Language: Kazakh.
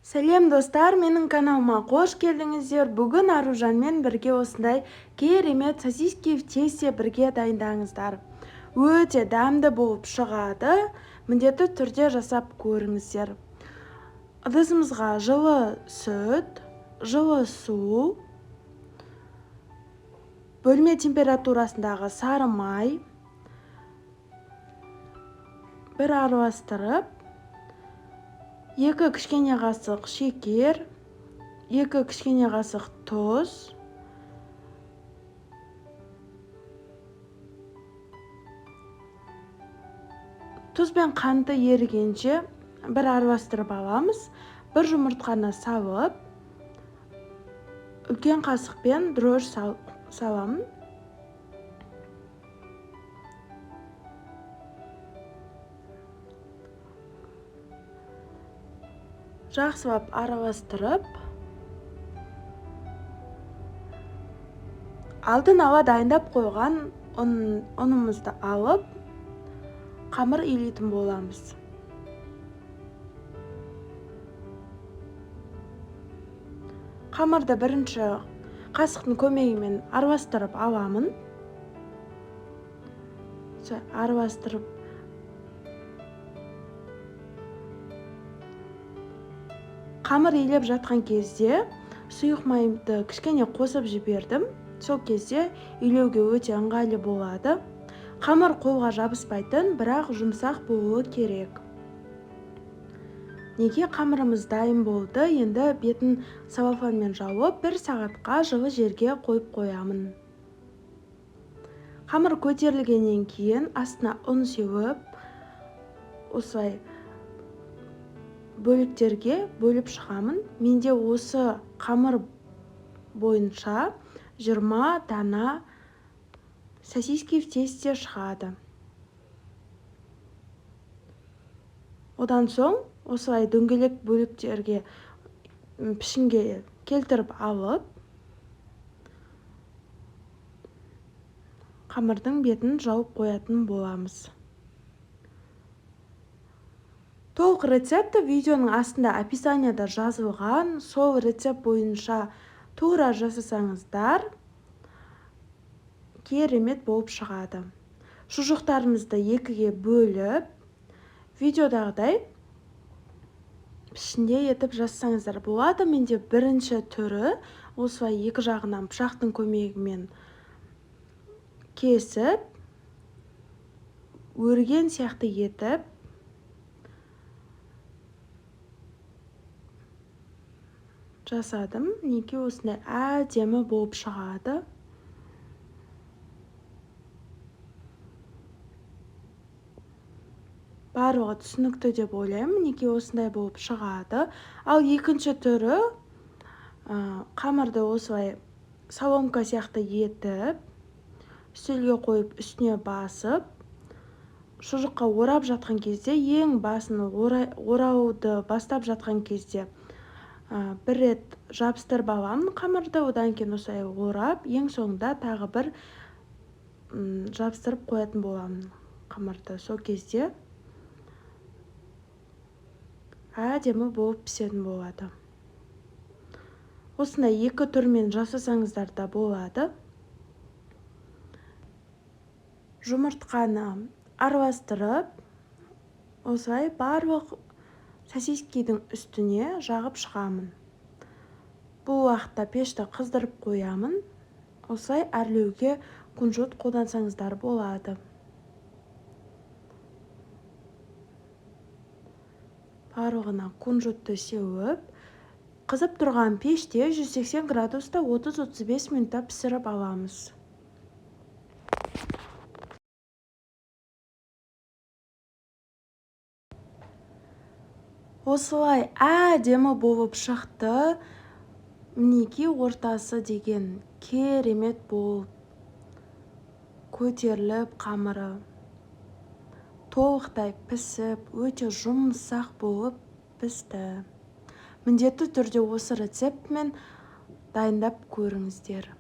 Сәлем, достар! Менің каналыма қош келдіңіздер! Бүгін Аружанмен бірге осындай керемет сосиски в тесте бірге дайындаңыздар. Өте дәмді болып шығады. Міндетті түрде жасап көріңіздер. Ыдысымызға жылы сүт, жылы су, бөлме температурасындағы сары май бір араластырып, 2 кішкене қасық шекер, 2 кішкене қасық тұз, тұз бен қанты ерігенше бір араластырып аламыз. Бір жұмыртқаны салып, үлкен қасықпен дрожжи саламын. Жақсылап араластырып, алдын ала дайындап қойған ұнымызды алып, қамыр илейтін боламыз. Қамырды бірінші қасықтың көмегімен араластырып аламын. Араластырып, қамыр илеп жатқан кезде сұйық майды кішкене қосып жібердім. Сол кезде илеуге өте ыңғайлы болады. Қамыр қолға жабыспайтын, бірақ жұмсақ болуы керек. Неге қамырымыз дайын болды. Енді бетін целлофанмен жауып, бір сағатқа жылы жерге қойып қоямын. Қамыр көтерілгеннен кейін астына ұн сеуіп, осылай бөліктерге бөліп шығамын. Менде осы қамыр бойынша 20 дана сосиски в тесте шығады. Одан соң осылай дөңгелек бөліктерге, пішінге келтіріп алып, қамырдың бетін жауып қоятын боламыз. Толық рецепті видеоның астында, описанияда жазылған. Сол рецепт бойынша тура жасасаңыздар, керемет болып шығады. Шұжықтарымызды екіге бөліп, видеодағыдай пішінде етіп жасасаңыздар болады. Менде бірінші түрі осылай екі жағынан пышақтың көмегімен кесіп, өрген сияқты етіп жасадым. Мінекей, осындай әдемі болып шығады. Барлығы түсінікті деп ойлаймын. Мінекей, осындай болып шығады. Ал екінші түрі қамырды осылай соломка сияқты етіп, үстелге қойып, үстіне басып, шұжыққа орап жатқан кезде, ең басын орауды бастап жатқан кезде бір рет жабыстырып аламын қамырды. Одан кейін осылай орап, ең соңында тағы бір жабыстырып қоятын боламын қамырды. Сол кезде әдемі болып пісетін болады. Осындай екі түрмен жасасаңыздар да болады. Жұмыртқаны араластырып, осылай барлық сосискидің үстіне жағып шығамын. Бұл уақытта пешті қыздырып қоямын. Осылай әрлеуге кунжут қолдансаңыздар болады. Барлығына кунжутты сеуіп, қызып тұрған пеште 180 градуста 30-35 минутта пісіріп аламыз. Осылай әдемі болып шықты. Мінекей, ортасы деген керемет болып көтеріліп, қамыры толықтай пісіп, өте жұмсақ болып пісті. Міндетті түрде осы рецептмен дайындап көріңіздер.